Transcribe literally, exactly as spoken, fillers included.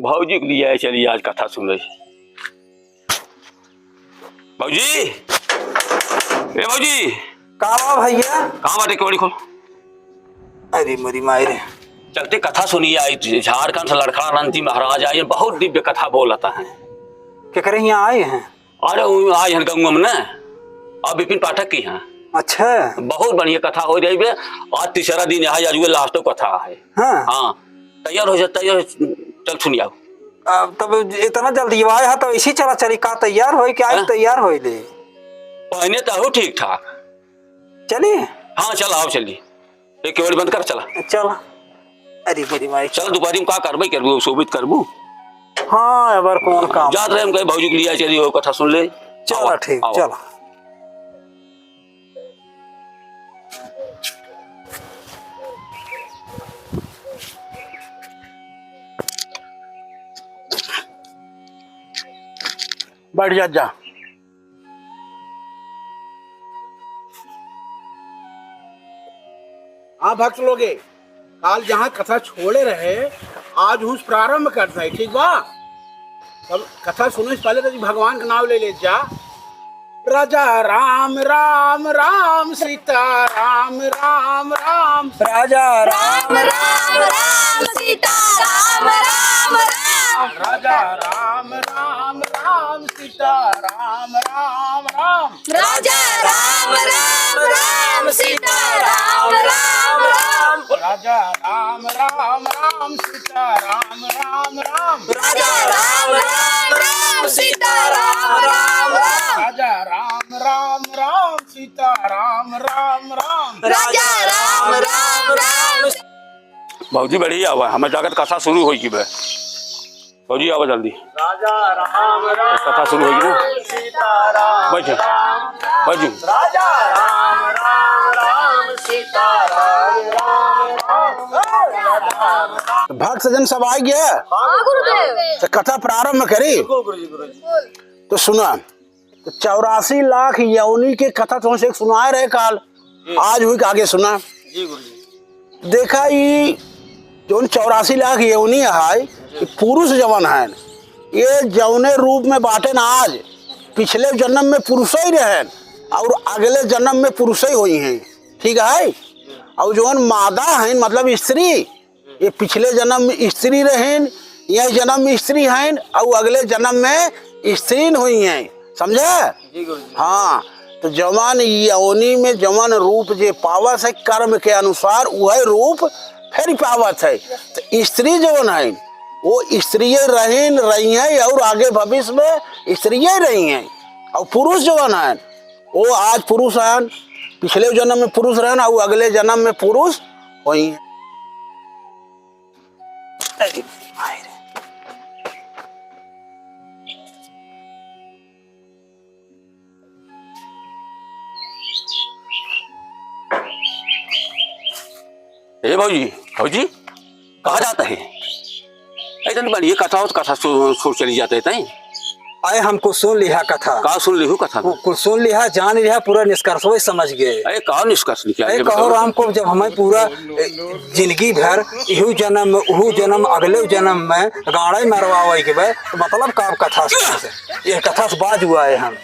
भौजी के लिए चली आज कथा सुने। भौजी, ए भौजी। का बा भैया? कहाँ बाटे केवाड़ी खोल? अरे मोरी माई रे। चलते कथा सुनिए, आई झारखंड से लड़खड़ा नंदी महाराज आए, बहुत दिव्य कथा बोलता है। केकरे हियाँ आए हैं? अरे वो आए हैं गंगवा में ना, अब विपिन पाठक की हैं। अच्छा। बहुत बढ़िया कथा हो रही बे। आज तीसरा दिन है, आज वो लास्ट कथा है। हाँ। हाँ, तैयार हो जा, तैयार हो, चल सुन आओ। अब तब इतना जल्दी आए हा तो ऐसी चला चली का, तैयार होई क्या? हाँ। तैयार होई ले। पहने तो हो ठीक ठाक। चली? हाँ, चल आओ, चली। एक केवाड़ी बंद कर, चला। चला। अरे मेरी माई। चल, दोपहरी में का करबे करबू, शोभित करबू। हाँ, एबर कौन काम? जात रहे हम कहीं भौजी के लिए चली हो, कथा सुन ले। चला, आओ, ठीक, आओ। चला। बैठ जा, जा। हाँ भक्त लोगे, काल जहाँ कथा छोड़े रहे, आज उस प्रारंभ करत है, ठीक बा? तब कथा सुने से पहले तो भगवान का नाम ले ले जा। राजा राम, राम, राम, सीता राम, राम, राम। राजा राम, राम, राम, राम, सीता राम, राम, राम। राजा राम, राम, राम, सीता राम, राम, राम। राजा राम, राम, राम, सीता राम, राम, राम। राजा राम, राम, राम, सीता राम, राम, राम। राजा राम, राम, राम, सीता राम, राम, राम। राजा राम, राम, राम, सीता राम, राम, राम। राजा राम, राम, राम। भौजी बढ़िया हुआ, हमें जाकर कथा शुरू होई की बे। भौजी आवा जल्दी। राजा राम राम कथा शुरू होई ना। सीता राम बैठ। राम राम। बैठ। राजा राम राम राम सीता राम राम राम। राजा राम राम। तो भक्त सज्जन सब आ गया। हाँ गुरुदेव। तो कथा प्रारंभ करी। बिल्कुल गुरुजी, गुरुजी। तो सुना। तो चौरासी लाख योनि के कथा तुमसे एक सुनाए रहे काल, जी। आज हुई के आगे सुना। जी गुरुजी। देखा, ई जौन चौरासी लाख योनि है, ई पुरुष जवन है, ये जौने रूप में बाटे न आज, पिछले जन्म में पुरुष ही रहेन और अगले जन्म में पुरुष ही होई हैं, ठीक है? और जौन मादा है, मतलब स्त्री, ये पिछले जन्म में स्त्री रहेन, यह जन्म में स्त्री हैं, और अगले जन्म में स्त्रीन हुई हैं, समझे? जी गुरुजी। हाँ, तो जवन योनि में जवन रूप जे पावत है, कर्म के अनुसार वह रूप फिर पावत है। तो स्त्री जवन है, वो स्त्रिये रहेन, रही हैं, और आगे भविष्य में स्त्रिये रही हैं। और पुरुष जवन है, वो आज पुरुष हैं, पिछले जन्म में पुरुष रहेन, और अगले जन्म में पुरुष होई हैं। अरे भाई रे। ए भौजी, भौजी, कहाँ जाता है? ए, तनी बढ़िया कथा हो, तो कथा सु-, सुर चली जाते हैं, तई। अरे, हमको सुन लिहा कथा। का सुन लिहू कथा? वो कुल सुन लिहा, जान लिहा, पूरा निष्कर्ष वही समझ गए। अरे, का निष्कर्ष निकाल अरे, के कहो बताओ? राम को जब हमें पूरा, ए, जिंदगी भर इहू जन्म में, उहू जन्म, अगले जन्म में गाड़े मरवावे के बे, तो मतलब का कथा से? ये कथा से बाज हुआ है हम।